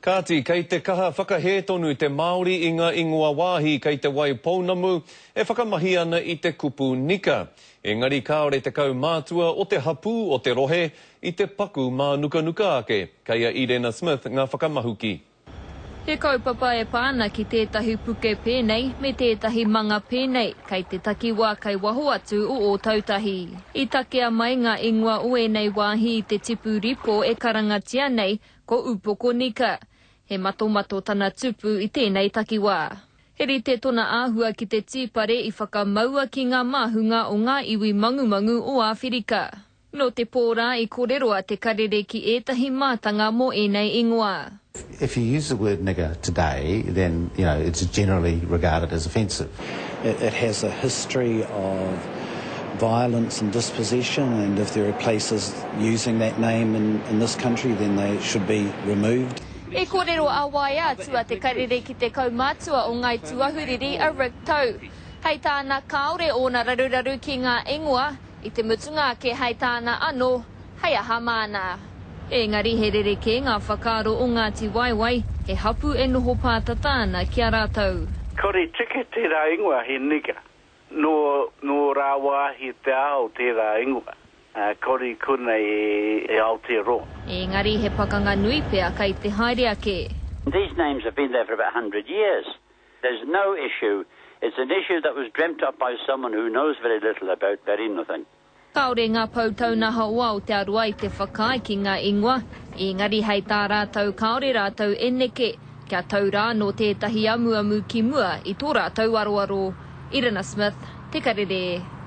Kāti, kei te kaha whakahē tonu te Māori i ngā ingoa wāhi kei Te Wai Pounamu e whakamahi ana i te kupu nika. Engari kāore te kaumātua o te hapū o te rohe i te paku mānukanuka ake. Kei a Irena Smith ngā whakamahuki. He kaupapa e pā ana ki tētahi puke pēnei me tētahi manga pēnei kei te takiwā kei waho atu o Ōtautahi. I takea mai ngā ingoa o ēnei wāhi i te tipu ripo e karangatia nei ko Upoko Nika. He matomato tana tupu i tēnei takiwā. He rite tona āhua ki te tīpare i whakamaua ki ngā māhunga o ngā iwi mangumangu o Āwherika. Nō te pō rā i kōrero a Te Karere ki ētahi mātanga mō ēnei ingoa. If you use the word nigger today then you know it's generally regarded as offensive. It has a history of violence and dispossession and if there are places using that name in in this country then they should be removed. I kōrero ā-waea atu a Te Karere ki te kaumātua o Ngāi Tūahuriri a Rick Tau. Hei tāna kāore ōna raruraru ki ngā ingoa, I te mutunga ake hei tāna anō, hei aha māna. Engari he rerekē ngā whakaaro o Ngāti Waewae, he hapu e noho pātata ana ki a rātou. Kore tika tērā ingoa he nigger. Nō, nō rāwāhi te ao tērā ingoa. Kore konei e Aotearoa. Engari he pakanga nui pea kei te haere ake. These names have been there for about 100 years. There's no issue. It's an issue that was dreamt up by someone who knows very little about very nothing. Kāore ngā pou taunaha o Aotearoa i te whakaae ki ngā ingoa, engari hei tā rātou kāore rātou e neke, kia tau rā nō tētahi amuamu ki mua i tō rātou aroaro. Irina Smith, Te Karere.